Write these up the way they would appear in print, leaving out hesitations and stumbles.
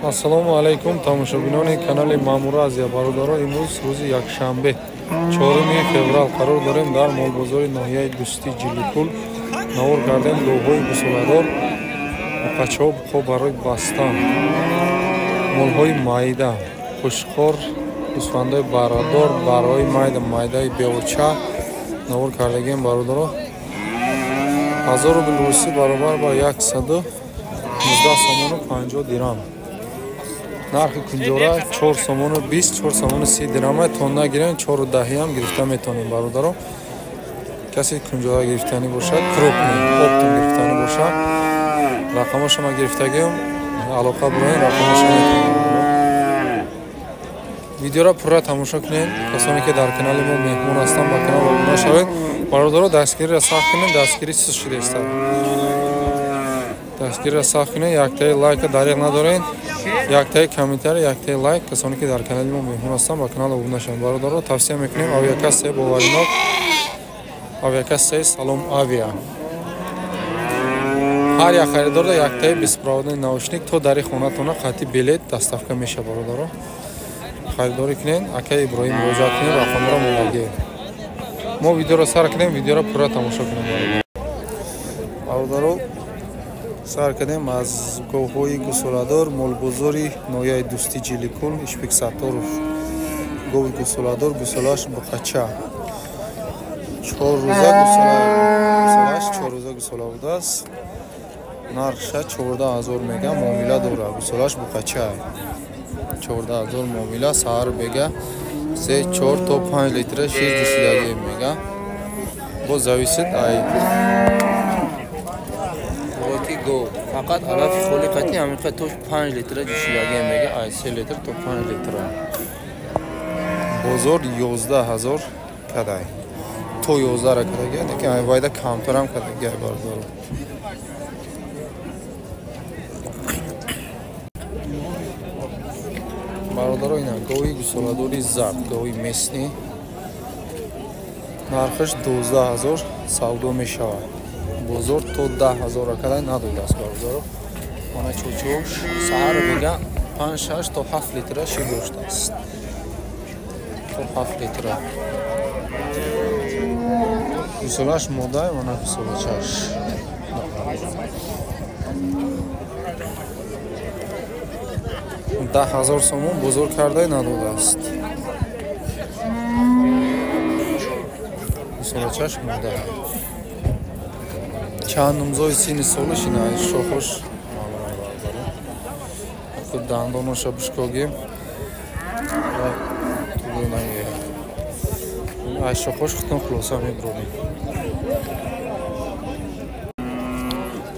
Ассалому алайкум тамошобинони канали Маъмура Азия. Бародаро, имрӯз рӯзи якшанбе 4 феврал қарор дорем дар молбозори ноҳияи Дӯстӣ Ҷилликул. Навор кардем говҳои гусоладор, муқачаҳо буқо барои бастан, молҳои майда, хушхор, гӯсфандои барадор барои майда, майдаи беоча навор кардагем. Бародаро, 1000 рубл русӣ баробар ба 119 сомону 50 дирам. Нархи кунҷора 4 сомону 20, 4 сомону 30 дирама. Тонна гирем 4,10 ҳам гирифта метавонем. Бародаро, касе кунҷора гирифтанӣ бошад, крупный оптом гирифтанӣ бошад, рақамошо ма гирифтагиам, алоқа буроен, рақамошо метавонем. Видеоро пурра тамошо кунед. Касоне ки дар канали мо меҳмон ҳастанд, ба канал обуна шавед. Бародаро, дастгириро сахт кунед, дастгирӣ чиз шудааст. Дастгириро сахт кунед, яктаи лайка дариқ надоред, яктаи комментарий, яктаи лайк. Касоне ки дар канали мо меҳмон ҳастанд, ба канал обуна шаванд. Бародаро, тавсия мекунем авиакассаи боваринок, авиакассаи Салом Авиа. Ҳар як харидорда яктаи беспроводной наушник то дари хонатона хати билет доставка мешавад. Бародаро, харидорӣ кунед, акаи Иброҳим муроҷиат кунед, рақамро мовагӣ. Мо видеоро сар кунем, видеоро пурра тамошо кунем. Бародаро, сар кардем аз говҳои гусоладор, молбозори ноҳияи Дӯстӣ Ҷилликул, Ишбек Сатторов. Гови гусоладор, гусолааш буқача. 4 рӯза гусолааш 4 рӯза гусола будааст. Нархша 14,000 мега, муомила дорад. Гусолааш буқача. 14,000 муомила, саҳар бега 3, 4 то 5 литра шир ҷӯшидагӣ мега. Боз зависит ай гов. Фақат алафи холи қати ҳамиқа то 5 литра ҷӯшидагӣ мега, ай 3 литр то 5 литра. Бозор 11,000 кадай. То 11 ра кадаги, лекин ай вайда камтарам кадаги ай бародаро. Бародаро, ина гови гусоладори зард, гови местни. Нархаш 12,000 савдо мешавад. Бозор то 10,000 ракадай надодааст. Бародаро, мана чочош саҳар мега 5, 6 то 7 литра шир доштааст. То 7 литра. Гусолаш мода, мана гусолачаш. 10,000 сомон бозор кардай надодааст. Гусолачаш мода. Чанд номзои сини солиш ина шохош маълум бародаро. Худ дандоноша бишкогим. Ай шохош хутун хулоса мебурем.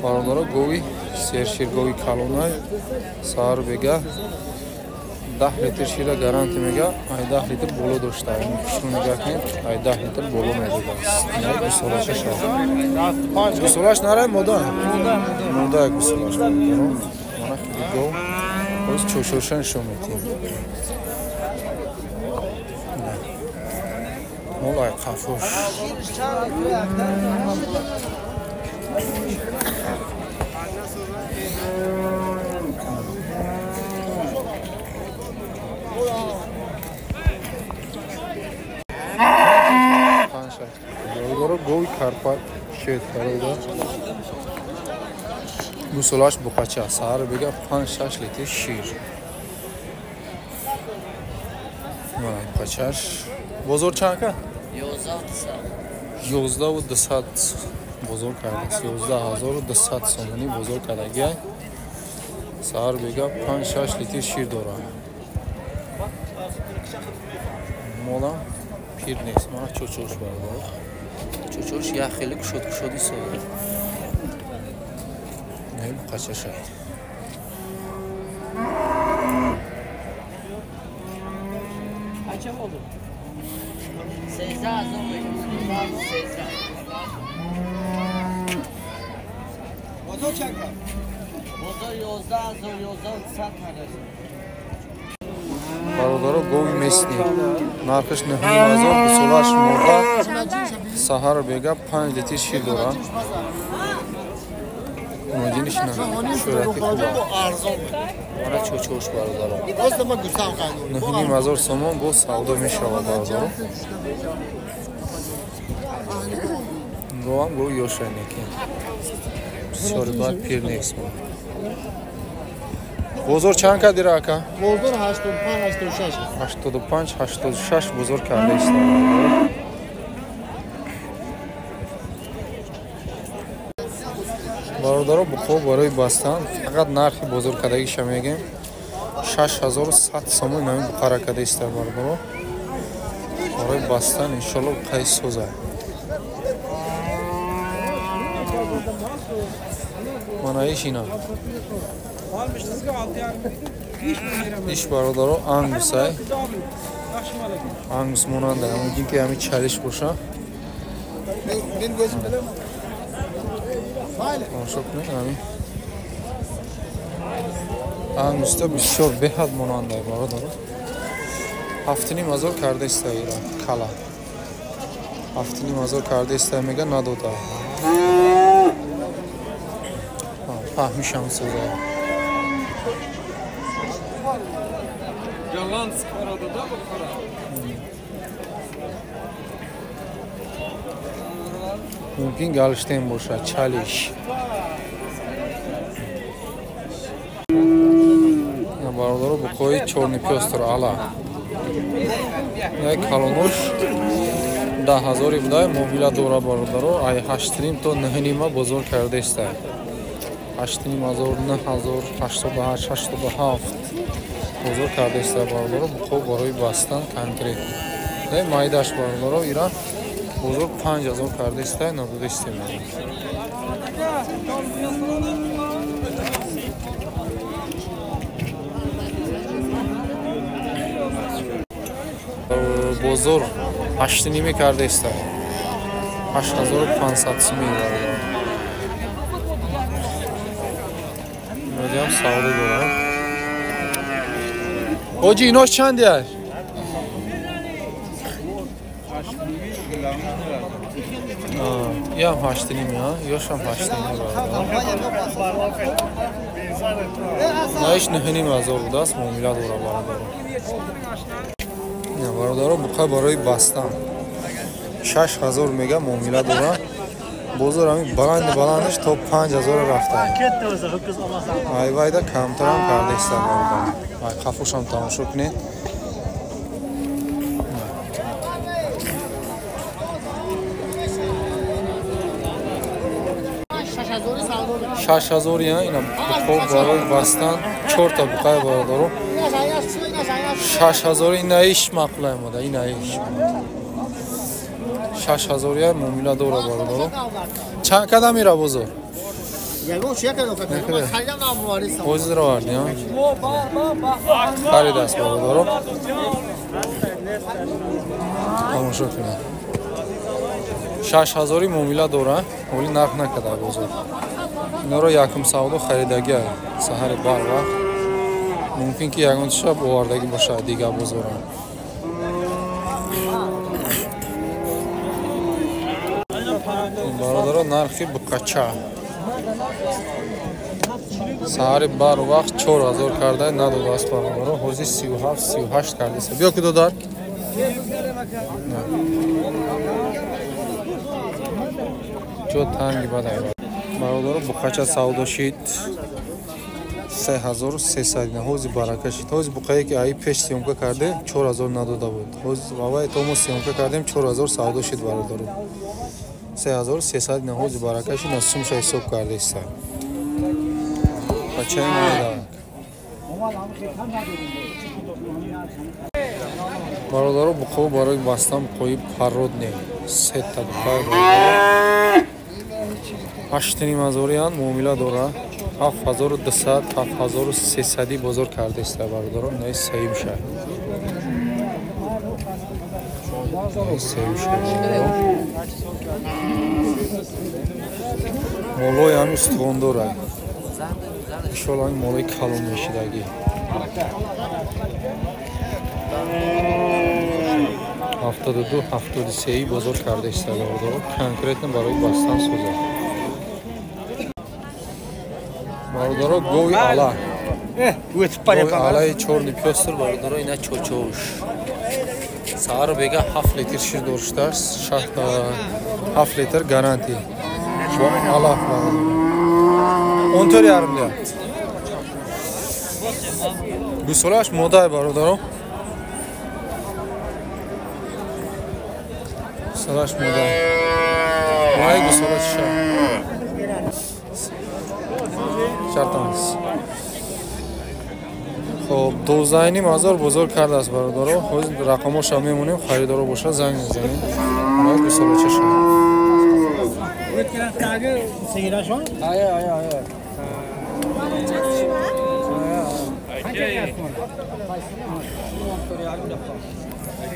Бародаро, гови сершир, гови калонай, саҳар бега 10 литр шира гаранти мега, ай 10 литр боло дошта. Хушрӯ нигоҳ кунед, ай 10 литр боло медодааст. Гусолаша шав. Гусолаш нарай мода? Мода гусолаш. Мана худи гов. Боз чошоша нишон медиҳем. Мол ай қафош. Бародаро, гови карпат шед бародар. Гусолаш буқача, саҳар бега 5-6 литр шир. Мана буқачаш. Бозор чанд ка? 11,200 бозор кардааст. 11,200 сомонӣ бозор кардагиа. Саҳар бега 5-6 литр шир дорад. Молам пир нест. Мана чочош бародаро. Чочош як хеле кушод кушоди сода. Не буқачаша. Чанд oldu? 13,000 мегӯям. 13. Бозор чанд? Бозор 11,000, 11,200 кардааст. Бародаро, гови местни. Нархаш 9,500, гусолааш мода. Саҳар бега 5 литр шир дорад. Муҷиниш на. Шӯрати хуб. Мана чӯчӯш бародаро. 9,5 ҳазор сомон бо савдо мешавад бародаро. Говам гов ёшайнеки. Бисёри бад пир нест. Бозор чанд кардира ака? Бозор 85 86. 85 86 бозор карда ист. Бародаро, буқо барои бастан фақат нархи бозор кардагиша мегем. 6100 сомон ҳамин буқара карда иста бародаро. Барои бастан иншолло буқаи соза. Мана иш ина. Иш бародаро ангусай. Ангус монанда. Мумкин ки ҳамин чалиш боша. Тамошо кунед ҳамин. Ангуста бисёр беҳад монанда бародаро. 7,5 ҳазор карда иста ира кала. 7,5 ҳазор карда иста мега надода. Фаҳмишам соза. Мумкин галштен бошад, чалиш. Бародаро, буқои чорни пёстр ала. Як калонош 10 ҳазори будай, муомила дора бародаро, ай 8,5 то 9,5 бозор карда иста. 8,5 ҳазор, 9 ҳазор, 88, 87 бозор карда иста бародаро, буқо барои бастан конкрет. Не майдаш бародаро, ира бозор 5 ҳазор карда иста, надода истем. Бозор 8,5 карда иста. 8500 суми бародаро. Инодиам савдо дорам. Ҳоҷи, инош чанди аст? Иам 8,5, ёшам 8,5 бародаро. Наиш 9,5 ҳазор будааст, муомила дора бародаро. Бародаро, буқа барои бастан 6 ҳазор мега, муомила дора. Бозор ҳамин баланди баландаш то 5 ҳазора рафта. Айвайда камтарам карда иста бародаро. Ай қафошам тамошо кунед. 6 ҳазори ина буқо барои бастан, чорта буқаи бародаро. 6 ҳазори инаиш маъқулай мода, инаиш. 6 ҳазория муомила дора бародаро. Чанд када мера бозор? Ҳозир оварди, харид аст бародаро. Тамошо кунед. 6 ҳазори муомила дора, ҳоли нарх накарда бозор. Иноро якум савдо харидагия саҳари барвақт. Мумкин ки ягон шаб овардагӣ бошад дигар бозорам. Бародаро, нархи буқача саҳари барвақт 4 ҳазор карда надодааст бародаро, ҳозир 37, 38 кардааст. Биё ки додар. Ҷо танги бадай. Бародаро, буқача савдо шид 3300. Ҳозир барака шид. Ҳозир буқае ки аи пеш съёмка карде, 4000 надода буд. Ҳозир аввай то мо съёмка кардем, 4000 савдо шид бародаро. 3300. Ҳозир барака шид, на сумша ҳисоб карда иста. Бачаи майда. Бародаро, буқо барои бастан, буқои породный сета буқаи бародаро. 8,5 ҳазориян, муомила дора. 7200, 7300 бозор карда иста бародаро. Инаи сеюм ша. Сеюм ша. Молои ҳами устувондора. Иншолло ҳами молои калон мешидагӣ. 72, 73 бозор карда иста бародаро. Конкретно барои бастан соза. Бародаро гови ала. Гови алаи чорни пёстр бародаро ина чочош. Саҳар бега 7 литр шир доштааст, 7 литр гарантия. Бо алаф бародаро. Онтори ярм диҳад. Гӯсолааш модай бародаро. Гӯсолааш модай. Вай гӯсола чиша? Шартамс. Хоб 12,5 ҳазор бозор кардааст бародаро. Ҳозир рақамоша мемонем, харидоро боша занг мезанем. Вай гӯсола чиша? Ая, ая, ая.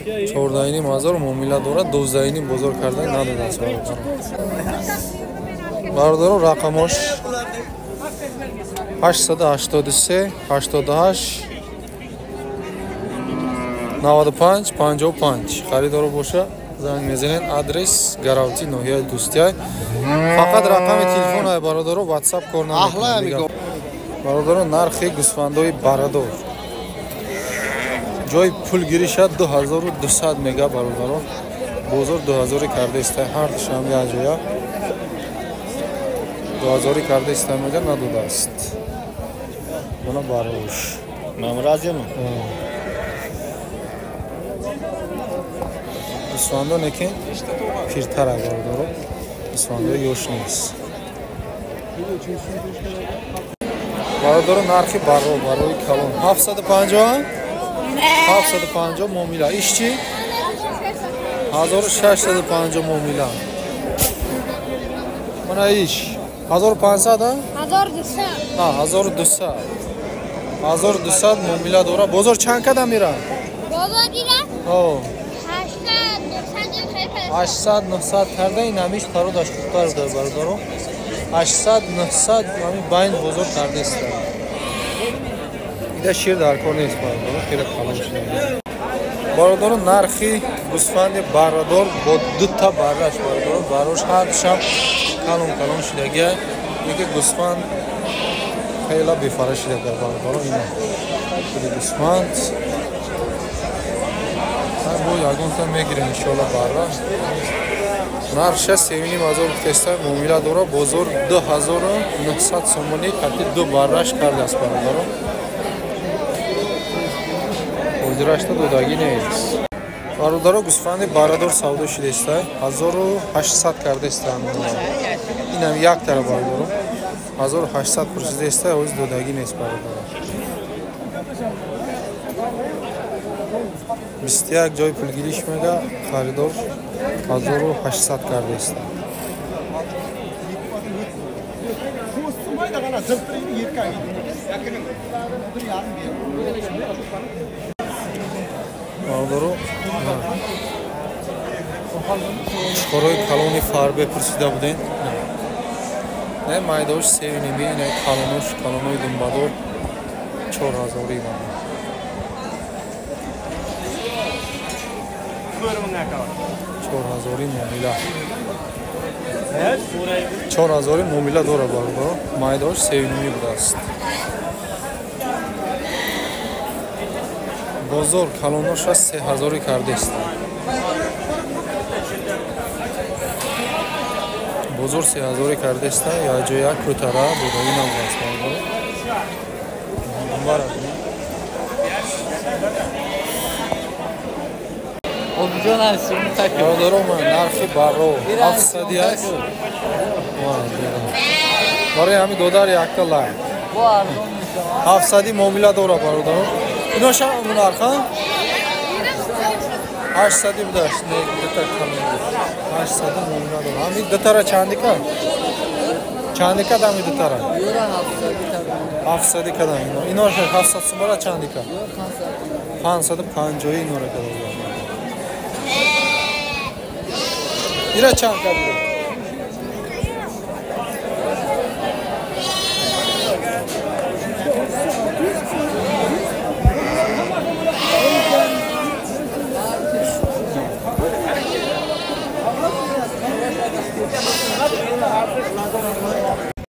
14,5 ҳазор муомила дорад, 12,5 бозор кардан надодааст бародаро. Бародаро рақамош 883 88 95 55. Харидоро боша занг мезанед. Адрес Гаравти, ноҳияи Дӯстияй. Фақат рақами телефон бародаро, WhatsApp кор намекунад. Бародаро нархи гӯсфандои барадор. Ҷои пулгириша 2200 мега бародаро. Бозор 2000 карда иста, ҳар душанбе аҷоя 2000 карда иста мега надодааст. Бона барош. Мамразем. Гӯсфандоне ки пиртара бародаро, гӯсфандои ёш нест. Бародаро нархи барро барои калон 750 750 муомила. Иш чи? 1650 муомила. Мана иш 1500 а? 1200. А 1200. 1200 муомила дора. Бозор чанд кадам мира? Бозор дира? О. 800 900 800 900 карда ин ҳамиш пародаш хубтар дор бародаро. 800 900 ҳамин байн бозор карда иста. Ида шир дар кор нест бародаро, хеле калон шуда. Бародаро нархи гӯсфанди баррадор бо дута барраш бародаро, баррош ҳар душам калон калон шудагия. Яке гӯсфанд хела бефара шудага бародаро ина. Худи гӯсфанд. Бо ягонта мегирем иншоалло барра. Нархша 3,5 ҳазор теста муомила дора. Бозор 2900 сомонӣ қати ду барраш кардааст бародаро. Ҳозирашта додагӣ нест. Бародаро гӯсфанди баррадор савдо шудааста 1800 кардаиста. Инам як тара бародаро. 1800 пурсидаиста, ҳозир додагӣ нест бародаро. 21 ҷои пулгириш мега, харидор 1800 кардаиста. Бародаро чиқорои калони фарбе пурсида будем. Не майдош 3,5, не калонош калонои думбадор 4000. 4000 муомила. 4000 муомила дора бародаро. Майдош 3,5 будааст. Бозор калоноша 3000 кардааст. Бозор 3000 кардааст, як ҷоя як кӯтара будаги набудааст бародаро. Думбара. Бародаро ман нархи барро 700 аст. Барои ҳамин додар якта лайк. 700 муомила дора бародаро. Иноша нарха 800 будааст. Не, дута калон. 800 муомила дора. Ҳамин дутара чандика? Чандика дами дутара? 700 кадам ино. Иноша 700 сумара чандика? 550 инора кадам. Ира чанд кадам?